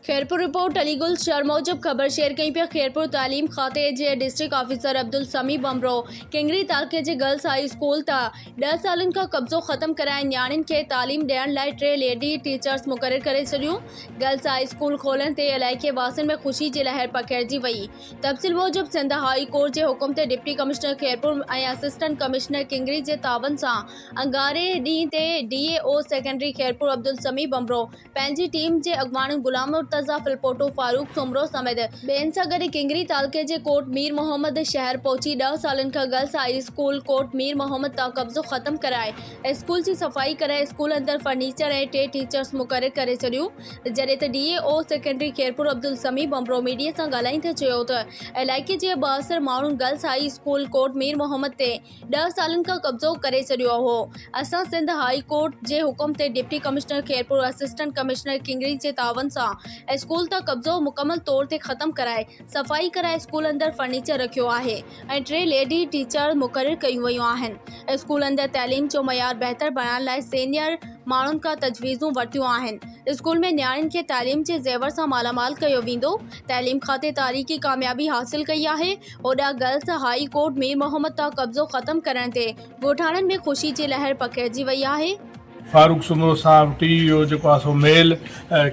Khairpur, report, Ali Gul شر موجب خبر share ڪئي پيا خيرپور تعليم کاتي جي ڊسٽرڪٽ آفيسر عبدالسميع ڀنڀرو ڪنگري تعلقي جي گرلس هائي اسڪول تان ڏهه سالن کان قبضو ختم ڪرائي نياڻين کي تعليم ڏيڻ لاء ٽي ليڊي ٽيچرس مقرر ڪري ڇڏيون گرلس هائي اسڪول کولڻ تي علائقي واسين ۾ خوشي جي لهر پکيڙجي وئي تفصيل موجب سنڌ هائي ڪورٽ جي حڪم تي deputy commissioner Khairpur ۽ assistant commissioner Kingri جي تعاون سان اڱاري ڏينهن تي D E O secondary Khairpur Abdul Sami Bhanbhro پنهنجي ٽيم جي اڳواڻن غلام مرتضيٰ ڦلپوٽو، فاروق سومرو سميت ٻين سان گڏ ڪنگري تعلقي جي ڪوٽ مير محمد شهر پهچي ڏهه سالن کان girls high school Kot Mir Muhammad تان قبضو ختم ڪرائي اسڪول جي صفائي ڪرائي اسڪول اندر فرنيچر ۽ ٽي ٽيچرس مقرر ڪري ڇڏيون جڏهن ته D E O secondary Khairpur Abdul Sami Bhanbhro media سان ڳالهائيندي چيو ته علائقي جي بااثر ماڻهن girls high school Kot Mir Muhammad تي ڏهه سالن کان قبضو ڪري ڇڏيو هو. اسان سنڌ هائي ڪورٽ جي حڪم تي deputy commissioner Khairpur, assistant commissioner Kingri جي تعاون سان اسڪول تان قبضو مڪمل طور تي ختم ڪرائي صفائي ڪرائي اسڪول اندر فرنيچر رکيو آهي ۽ ٽي ليڊي ٽيچر مقرر ڪيون ويون آهن. اسڪول اندر تعليم جو معيار بهتر بڻائڻ لاء سينيئر ماڻهن کان تجويزون ورتيون آهن. اسڪول ۾ نياڻين کي تعليم جي زيور سان مالا مال ڪيو ويندو. تعليم کاتي تاريخي ڪاميابي حاصل ڪئي آهي. هوڏانهن girls high court Mir Muhammad تان قبضو ختم ڪرڻ تي ڳوٺاڻن ۾ خوشي جي لهر پکڙجي وئي آهي. فاروق سومرو صاحب ٽي اي او جيڪو آهي سو ميل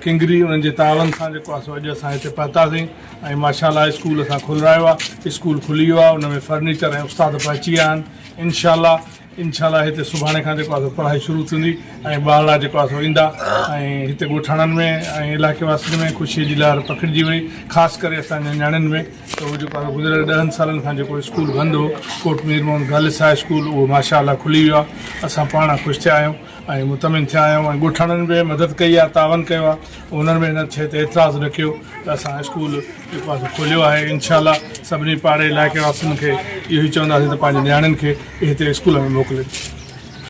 ڪنگري انهن جي تعاون سان جيڪو آهي سو اڄ اسان هتي پهتاسين ۽ ماشاء الله اسڪول اسان کولرايو آهي اسڪول کلي ويو آهي ان ۾ فرنيچر ۽ استاد پهچي ويا آهن انشاء الله انشاء الله هتي سڀاڻي کان جيڪو آهي سو پڙهائي شروع ٿيندي ۽ ٻارڙا جيڪو آهي سو ايندا ۽ هتي ڳوٺاڻن ۾ ۽ علائقي واسين ۾ خوشي جي لهر پکڙجي وئي خاص ڪري اسان جي نياڻين ۾ ته هو جيڪو آهي گذريل ڏهن سالن کان جيڪو اسڪول بند هو Kot Mir Muhammad girls high school اهو ماشاء الله کلي ويو آهي اسان پاڻ خوش ٿيا آهيون ۽ مطمئن ٿيا آهيون ۽ ڳوٺاڻن به مدد ڪئي آهي تعاون ڪيو آهي انهن به هن شيء تي اعتراض نه ڪيو ته اسان اسڪول جيڪو آهي سو کوليو آهي انشاء الله سڀني پاڙي علائقي واسين کي اهو ئي چونداسين ته پنهنجي نياڻين کي هتي اسڪول ۾ موڪلين.